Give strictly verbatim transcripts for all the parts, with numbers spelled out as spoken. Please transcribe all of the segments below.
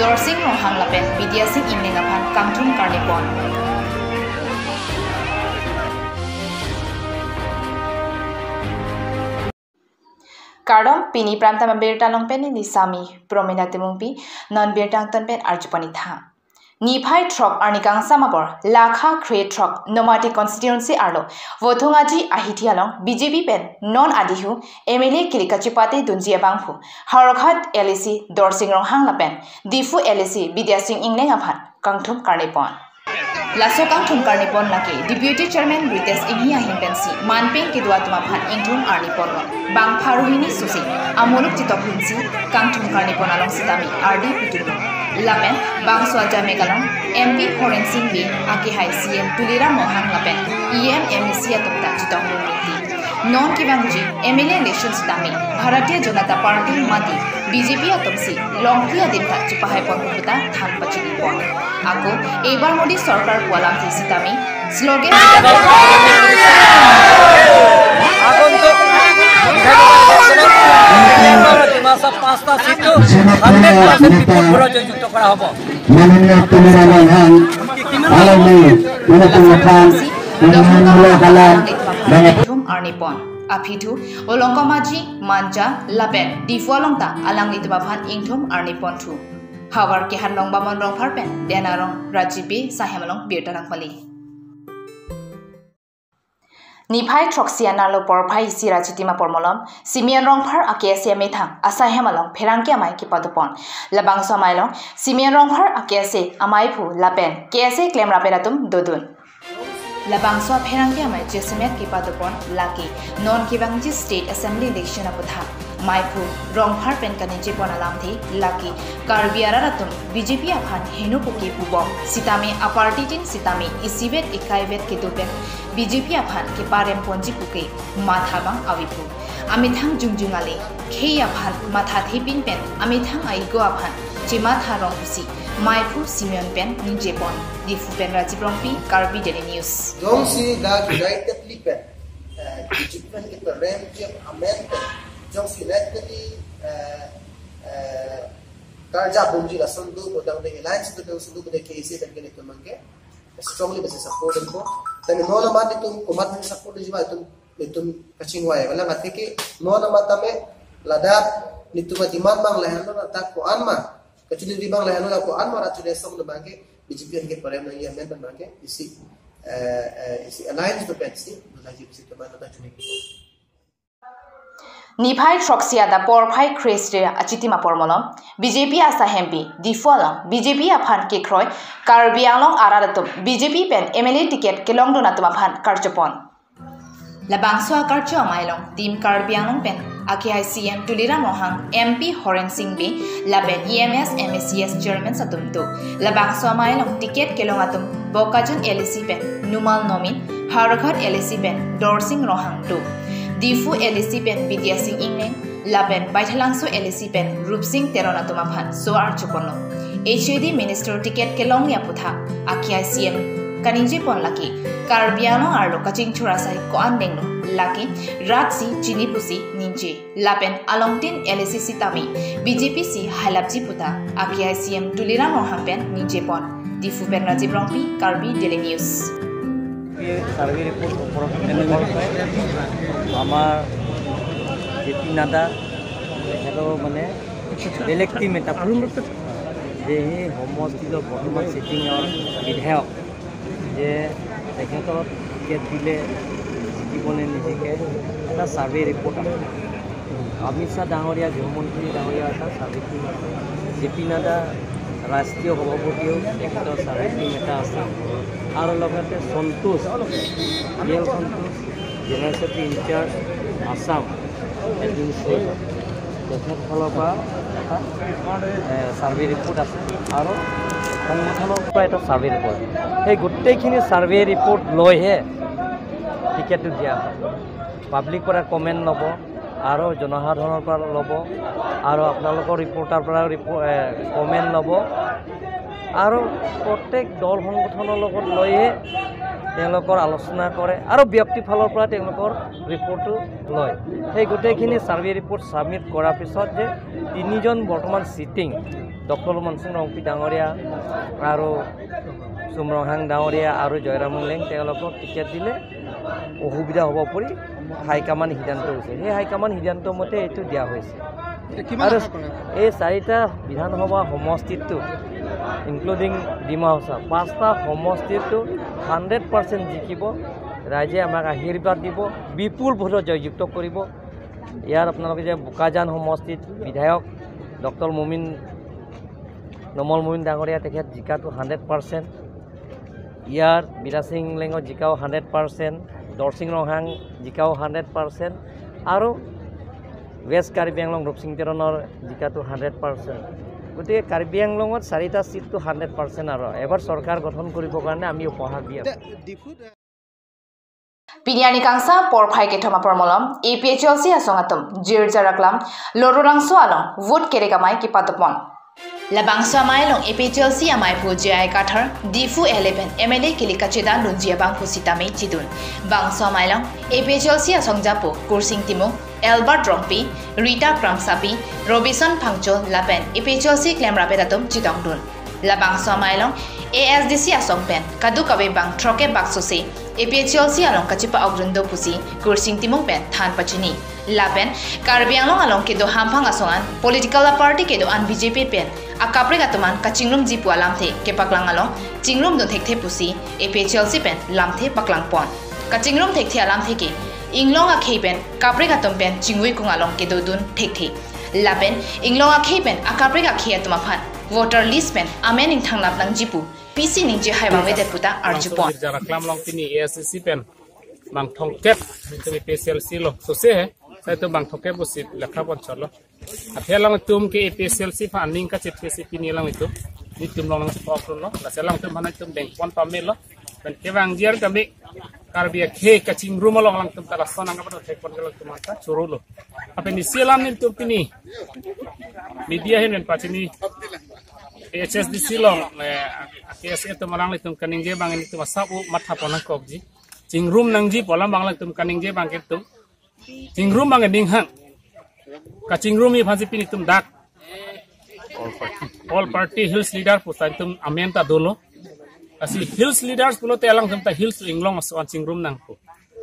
Dorsing Ronghang lapen Bidya Sing Engleng aphan kangthum karnipon. Kardom, pini Prime Time abirta along pen neli Sami Promina Timungpi, non birta angton pen arjupon itha. Niphai throk arni kangsam apor, lakha kre throk Nomati constituency arlo, Vothung Aji ahithi along B J P pen non adihu M L A kili kachipate dunji abangphu, Howraghat L A C Dorsing Ronghang lapen Diphu L A C Bidya Sing Engleng aphan kangthum karnipon. Laso kangthum karnipon lake Deputy Chairman Ritesh Enghi ahin pensi manpeng kedo atum aphan ingthum arnipon lo. Bang pharohini susi amuluk chitoklunsi kangthum karnipon along sitame ardi putulo. Lapen bangso ajamek along M P Horen Sing Bey, akehai C M Tuliram Ronghang lapen E M, M A C atum ta chitoklun rinti. Non kevangji M L A election sitame Bharatiya Janata Party mate B J P atumsi longki adim ta chipahaipon puta than pachinipon. Ako, "Ek baar Modi Sarkar" pu alamthe sitame slogan আগন্তুক বিধানসভা নিৰ্বাচনত ডিমা হাছাও পাঁচটা চিটো hundred percent বিপুল ভোটত জয়যুক্ত কৰা হ'ব। মাননীয় তুলিৰাম ৰংহাং, আলমী, মনোজ খান, মনোজ খান, Thum arnipon. Aphi thu, Olongkomaji, Manja, lapen Diphu along ta alanglitum aphan ingthum arnipon thu. Havar Kehanlong Bamon Rongphar pen Dena Rong, Rajiv Bey, Sahem along birta nangpali. Niphai throksi arni arlo porphai isi ra chitima pormolom, Simeon Rongphar a K S A amethang asahem along pherangke amei kepadopon. Labangso amei along, Simeon Rongphar a K S A ameiphu lapen K S A klemrap atum dodun. Labangso apherangke amei jasemet kepadopon lake non kevangji State Assembly election aphuthak meiphu Rongphar pen kaningjepon alamthe lake Karbi arat atum B J P aphan heno puke pubom sitame aparty tin sitame isivet ikaivet kedo pen B J P aphan keparemponji puke matha abang avepo. Amethang jongjong ale khei aphan mathathepin pen amethang a-ego aphan chematha rong pusi meiphu Simeon pen ningjepon. Diphu pen Rajiv Rongpi, Karbi Daily News. Jongsi dak unitedly pen, eh, B J P pen keparemji amen pen, jongsi unitedly, eh, eh, karja bomji lason do, bodang de alliance do, jongsi do, de K S A pen ke netum abangke strongly besi support ingko. Tame non amat itum komat support ji ba itum, itum kachingvai. Wala ngati ke non amat tame ladak netum a-demand abang lahenlo, ladak ko-an ma kachini abang lahenlo, ko-an ma rat chule song do abangke B J P anke parem nangji amen abangke isi, eh, eh, isi alliance do pensi do lagi isi teman ladak chuni. Niphai throksi adap porphai kre-sri ra achitima pormolom, B J P asahempi Diphu along B J P aphan kekroi, Karbi Anglong arat atum B J P pen M L A ticket kelongdun atum aphan karchopon. Labangso akarcho amei along Team Karbi Anglong pen akehai C M Tuliram Ronghang, M P Horen Sing Bey lapen E M S, M A C S chairman atum do. Labangso amei along ticket kelong atum Bokajan L A C pen Numal Nomin, Howraghat L A C pen Dorsing Ronghang do. Diphu L A C pen Bidya Sing Engleng lapen Baithalangso L A C pen Rupsing Teron atum aphan so-ar choponlo. H A D minister ticket kelongji aphuthak akehai C M kaningjepon lake Karbi Anglong arlo kachingchur asai ko-an denglo, lake rat si chini pusi ningje. Lapen alongtin L A C sitame B J P si hailapji puta akehai C M Tuliram Ronghang pen ningjepon. Diphu pen Rajiv Rongpi, Karbi Daily News. এই survey report ওপৰত আমাৰ J P Nadda তেখেতৰ মানে বেলেগ টিম এটা পঠাইছে যে সেই সমষ্টিৰ বৰ্তমান ছিটিঙৰ বিধায়ক যে তেখেতৰ টিকেট দিলে জিকিব নে নিজিকে, এটা ছাৰ্ভে ৰিপৰ্ট আছে। অমিত শ্বাহ ডাঙৰীয়া, গৃহমন্ত্ৰী ডাঙৰীয়া এটা ছাৰ্ভে টিম আছে। জে পি নাড্ডা ৰাষ্ট্ৰীয় সভাপতিয়েও তেখেতৰ ছাৰ্ভে টিম এটা আছে। আৰু লগতে সন্তোষ, বি এল সন্তোষ, জেনেৰেল ছেক্ৰেটাৰী ইনচাৰ্জ আছাম এডমিনিষ্ট্ৰেশ্যন, তেখেতসকলৰ পৰা এটা, এ, ছাৰ্ভে ৰিপৰ্ট আছে আৰু সংগঠনৰ পৰা এটা ছাৰ্ভে ৰিপৰ্ট। সেই গোটেইখিনি ছাৰ্ভে ৰিপৰ্ট লৈহে টিকেটটো দিয়া হয়। পাব্লিক পৰা কমেণ্ট ল'ব আৰু জনসাধাৰণৰ পৰা ল'ব আৰু আপোনালোকৰ ৰিপৰ্টাৰ পৰা ৰিপ-, এ, কমেণ্ট ল'ব আৰু প্ৰত্যেক দল সংগঠনৰ লগত লৈহে তেওঁলোকৰ আলোচনা কৰে আৰু ব্যক্তি ফালৰ পৰা তেওঁলোকৰ ৰিপৰ্টটো লয়। সেই গোটেইখিনি ছাৰ্ভে ৰিপৰ্ট ছাবমিট কৰাৰ পিছত যে তিনিজন বৰ্তমান ছিটিং ডক্টৰ মনসিং ৰংপি ডাঙৰীয়া আৰু চুম ৰংহাং ডাঙৰীয়া আৰু জয়ৰাম উংলেং তেওঁলোকক টিকেট দিলে অসুবিধা হ'ব বুলি হাইকমাণ্ড সিদ্ধান্ত হৈছে। সেই হাইকমাণ্ড সিদ্ধান্ত মতে এইটো দিয়া হৈছে। এতিয়া কিমান আৰু আশা কৰে? এই চাৰিটা বিধানসভা সমষ্টিততো, ইনক্লুডিং ডিমা হাছাও, পাঁচটা সমষ্টিততো হাণ্ড্ৰেড পাৰ্চেণ্ট জিকিব। ৰাইজে আমাক আশীৰ্বাদ দিব, বিপুল ভোটত জয়যুক্ত কৰিব। ইয়াৰ আপোনালোকে যে বোকাজান সমষ্টিত বিধায়ক ডক্টৰ মুমিন, নোমল মুমিন ডাঙৰীয়া তেখেত জিকাটো হাণ্ড্ৰেড পাৰ্চেণ্ট, ইয়াৰ বিৰাজ সিং ইংলেঙৰ জিকাও হাণ্ড্ৰেড পাৰ্চেণ্ট, দৰসিং ৰংহাং জিকাও হাণ্ড্ৰেড পাৰ্চেণ্ট আৰু ৱেষ্ট কাৰ্বি আংলং ৰূপসিং তেৰণৰ জিকাটো হাণ্ড্ৰেড পাৰ্চেণ্ট। গতিকে কাৰ্বি আংলঙত চাৰিটা ছিটটো হাণ্ড্ৰেড পাৰ্চেণ্ট আৰু এবাৰ চৰকাৰ গঠন কৰিবৰ কাৰণে আমি উপহাৰ দি আছোঁ। Pini arni kangsam porphai kethom apor malom A P H L C asong atum Jirja Raklam Lorulangso along vote kerek amei kepadopon. Labangso amei along A P H L C amei pu J I Kathar, Diphu L A pen M L A kili kachedan dunji abang pusitame chidun. Bangso amei along A P H L C asong japo Kursing Timung, Albert Rongpi, Rita Kramsapi, Robinson Phangcho lapen A P H L C klemrap atum chetongdun. Labangso amei along A S D C asong pen kadokave bang throkkep bak sose A P H L C along kachepa-ok dun do pusi Kursing Timung pen than pachini. Lapen Karbi Anglong along kedo hamphang asong an political party kedo-an B J P pen akaprek atum an kachingrumji pu alamthe kepaklang along chingrumdun thekthe pusi A P H L C pen lamthe paklangpon. Kachingrum thekthe alamthe ke inglong akhei pen kaprek atum pen chingvoi kung along kedodun thekthe. Lapen inglong akhei pen akaprek akhei atum aphan voter list pen amen ingthangnap nangji pu pisi ningje hai vangvedet puta arjupon. Jirja Raklam along pini A S D C pen bang throkkep, itum A P H L C along sose he, sai itum bang throkkep pusi lekha pon chotlo. Aphi alangtum ke A P H L C aphan aning kachephe si pini alangtum, nelitum along nangchepok lo, lasi alangtum aphan itum dengpon pamelo. Pen kevang J R kami Karbi akhei kachingrum along alangtum ta lason nangkapathekpon ke alangtum anta chorolo. Lapen isi alam nelitum pini media ahin pen pachini H S D C along, eh, K S A atum alanglitum kaningje abang nelitum asap u matha pon nangkokji. Chingrum nangji pu alam abang alangtum kaningje abang ke itum chingrum abang ning hang. Kachingrum aphansi pini itum dak All Party Hills Leader puta itum amen ta dolo. Lasi Hills Leaders pulote alangtum ta Hills inglong aso an chingrum nangpo.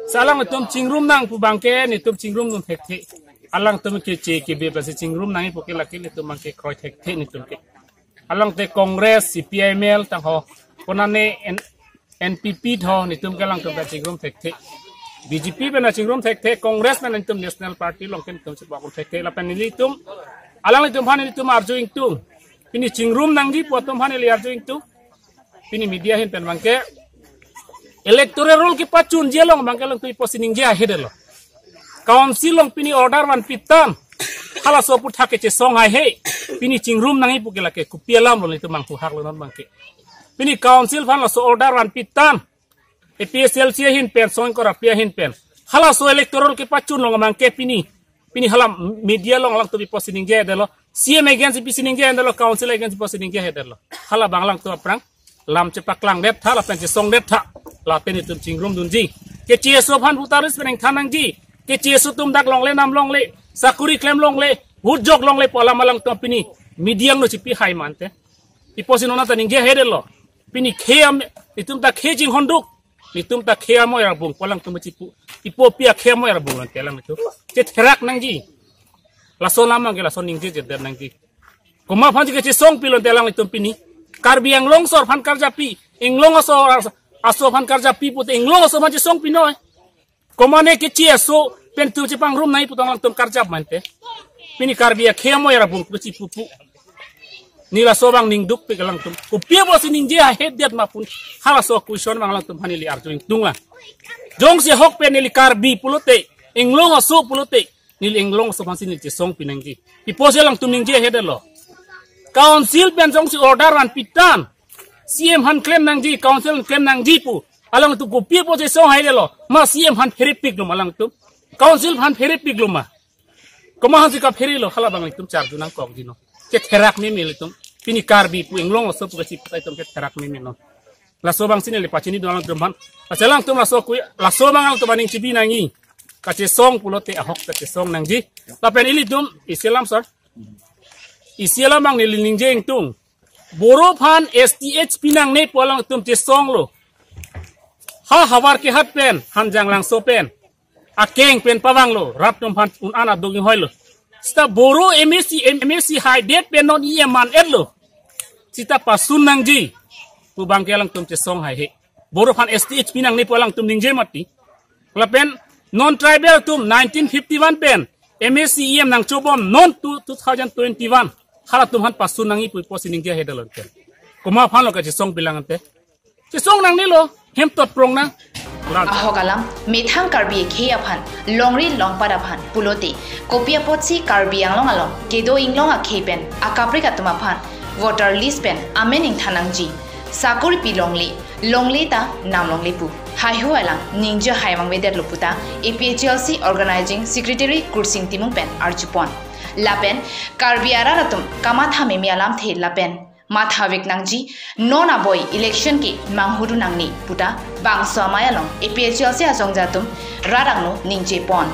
Lasi alangtum chingrum nang pu abang ke nelitum chingrumdun thekthe. Alangtum ke che ke be lasi chingrum nangji pu ke lake nelitum abang ke kroi thekthe nelitum ke. Alangte Congress, C P I M L tangho, konane N-, N P P tho, nelitum ke alangtum ta chingrum thekthe. B J P pen ta chingrum thekthe, Congress pen nelitum National Party along ke nelitum chepok thekthe. Lapen nelitum, alanglitum aphan nelitum arju ingtung. Pini chingrum nangji pu atum aphan neli arju ingtung. Pini media ahin pen abang ke electoral roll kepachunji along abang ke alangtum ipo si ningje ahedetlo. Council along pini order vanpitang, halaso aphuthak kechesong haihe. Pini chingrum nangji pu ke lake kopi alamlo nelitum manghu haklo non abang ke. Pini council aphan laso order vanpitang, A P H L C ahin pen, song ingkoi ra phli ahin pen, halaso electoral kepachun along abang ke pini, pini hala media along alangtum ipo si ningjedetlo. C M against ipi si ningjedetlo, council against ipo si ningjedetlo. Hala abang alangtum aphrang lam chepaklangdet tha, lapen chesongdet tha. Lapen itum chingrumdunji. Keche aso aphan voter list pen ingthan nangji. Keche aso atum dak longle, nam longle, sakuri klem longle, vote jok longle pu alam alangtum pini media angno chipi hai mante. Ipo si nona ta ningje ahedetlo. Pini khei am, itum ta khei chinghonduk. Itum ta khei amoi rabung pu alangtum chipu. Ipo pi akhei amoi rabung lante alangtum chetherak nangji. Laso alam abang ke laso ningjejedet nangji. Komat aphansi kechesong pilonte alanglitum pini. Karbi Anglong asor aphan karjapi, inglong aso, aso aphan karjapi pute inglong aso aphan chesong pinoi. Komane keche aso pen itum chepangrum nangji pu ta alangtum karjap mante. Pini Karbi akhei amoi rabung pu chipupu. Neli laso abang ningdukpik alangtum. Kopi apotsi ningje ahedetma pu halaso question abang alangtum aphan neli arju ingtung lang. Jongsi ahok pen neli Karbi pulote, inglong aso pulote, neli inglong aso aphansi neli chesong pinangji. Ipo si alangtum ningje ahedetlo. Council pen jongsi order vanpitang, C M aphan klem nangji, council aphan klem nangji pu alangtum kopi apotsi chesong haidetlo. Ma C M aphan pherepiklo ma alangtum? Council aphan pherepiklo ma? Komat aphansi kapherelo, hala abang itum charju nangkokji non. Chetherak meme itum. Pini Karbi pu inglong aso pu kachipu ta itum chetherak meme non. Laso abangsi neli pachinidun alangtum aphan. Lasi alangtum laso kui, laso abang alangtum aning chibi nangji. Kachesong pulote ahok kachesong nangji. Lapen ilitum isi alam sir. Isi alam ang neli ningje ingtung. Boro aphan S T H pinangne pu alangtum chesonglo. Ha Howraghat pen, Hanjanglangso pen. Akeng pen pavanglo, rat atum aphan un-an aduk inghoilo. Seta Boro M A C, M A C haidet pen non E M man-etlo. Seta pasun nangji pu abangke alangtum chesong haihe. Boro aphan S T H pinangne pu alangtum ningje mati. Lapen non tribal atum nineteen fifty-one pen M A C E M nangchobom non to two thousand twenty-one. Halatum aphan pasun nangji pu pusi ningje haihe dalon pen. Komat aphanlo kachesong pilang ante. Chesong nangnelo, hem tot prong nang. Rat. Ahok alam, methang Karbi akhei aphan, longri longpat aphan, pulote, kopi apotsi Karbi Anglong along, kedo inglong akhei pen, akaprek atum aphan, voter list pen, amen ingthan nangji, sakori pi longle, longle ta, nam longle pu. Haihui alam, ningje hai mangvedetlo puta, A P H L C Organizing Secretary Kursing Timung pen, arjupon. Lapen, Karbi arat atum, kamatha meme alamthe lapen, matha vek nangji, non aboi election ke manghudun nangne puta, bangso amei along, A P H L C asongja atum, rat angno ningjepon.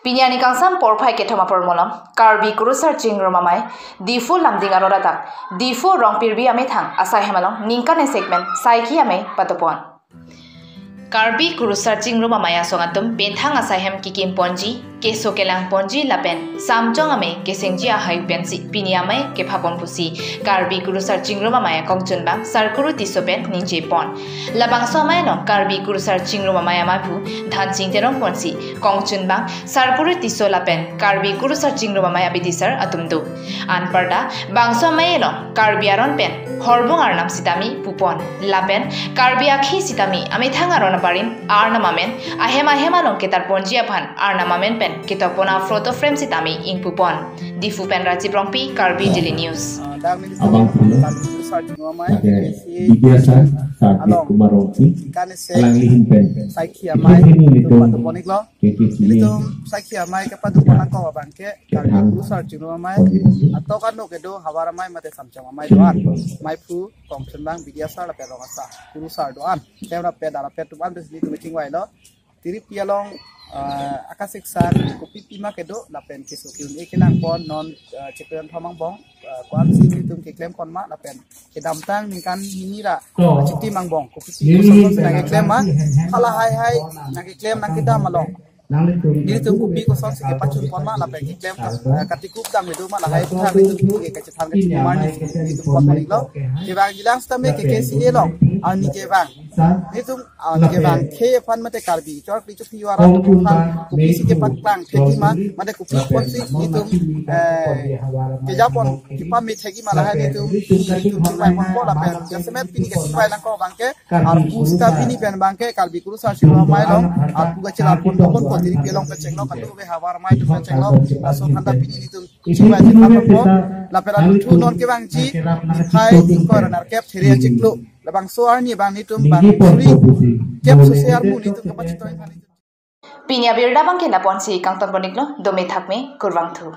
Pini arni kangsam porphai kethom apor malom, Karbi Kurusar Chingrum Amei, Diphu Lumding arat adak, Diphu Rongpirbi amethang, asai hem along, ningkan esek pen, saikhi amei patupon. Karbi Kurusar Chingrum Amei asong atum penthang asai hem kekim ponji, keso kelang ponji lapen samchong amei kesengji ahai pensi pini amei kephapon pusi Karbi Kurusar Chingrum Amei akongchunbang Sarkuru Tisso pen ningjepon. Labangso amei along Karbi Kurusar Chingrum Amei amaiphu Dhansing Teron ponsi kongchunbang Sarkuru Tisso lapen Karbi Kurusar Chingrum Amei abidisar atum do. Anparta, bangso amei along, Karbi aron pen, horbung arnam sitame pupon, lapen, Karbi akhei sitame, amethang aron abarim, arnam amen, ahem ahem along ketar ponji aphan, arnam amen pen, ketopon a photo frame sitame ingpupon. Diphu pen Rajiv Rongpi, Karbi Daily News. Abang pulo, Karbi Kurusar Chingrum Amei, pada K C A, Bidya Sar, Karbi along, Kumar Rongpi, kan se, alanglihin pen, saikhi amei, itum patuponiklo. K K C A. Ilitum saikhi amei kepatupon nangkok abangke, Karbi Kurusar Chingrum Amei, atok ano kedo havar amei mate samchong amei do-an, meiphu, kongchunbang, Bidya Sar lapen rong asar, Kurusar do-an, tem lapen dara pen atum an besi ilitum chingvailo, tiripi along, eh, akasiksak, kopi pima kedo, lapen keso ke-un-e kelangpon, non, eh, chikren thom angbong, eh, ko-ansi ilitum keklempon ma, lapen kedamtang ningkan hini ra, chiti mangbong, kopi si koson si nangkeklem ma, hala haihai, nangkeklem nangkedam along. Nelitum kopi koson si kepachunpon ma, lapen keklem kas-, eh, katikup dam itu ma, lahai tha nelitum ke kachethan kachethan ma nelitum pon ma nilo. Kevangjilang sitame K K C A along, arni kevang. Nelitum, ah, kevang khei aphan mate Karbi chor kli chophi arat atum aphan kopi si kepaklang thekji ma, mate kopi apotsi nelitum, eh, kejapon kepame thekji ma lahai nelitum, nelitum chingvaiponpo lapen jasemet pini kachingvai nangkok abangke, arpu sita pini pen abangke Karbi Kurusar Chingrum Amei along, arpu kachelar ponpo, tiripi along pen chenglo, kadokave havar amei atum pen chenglo, laso aphanta pini nelitum chingvai chingvaiponpo, lapen adu thu non kevangji, niphai ingkoi ra nerkep theri achiklo. Labangso arni abang nelitum bang suri kep sose arpu nelitum kapachitoi aphan nelitum. Pini abirta abangke lapu-ansi kangtonponiklo, dome thakme, kurvangthu.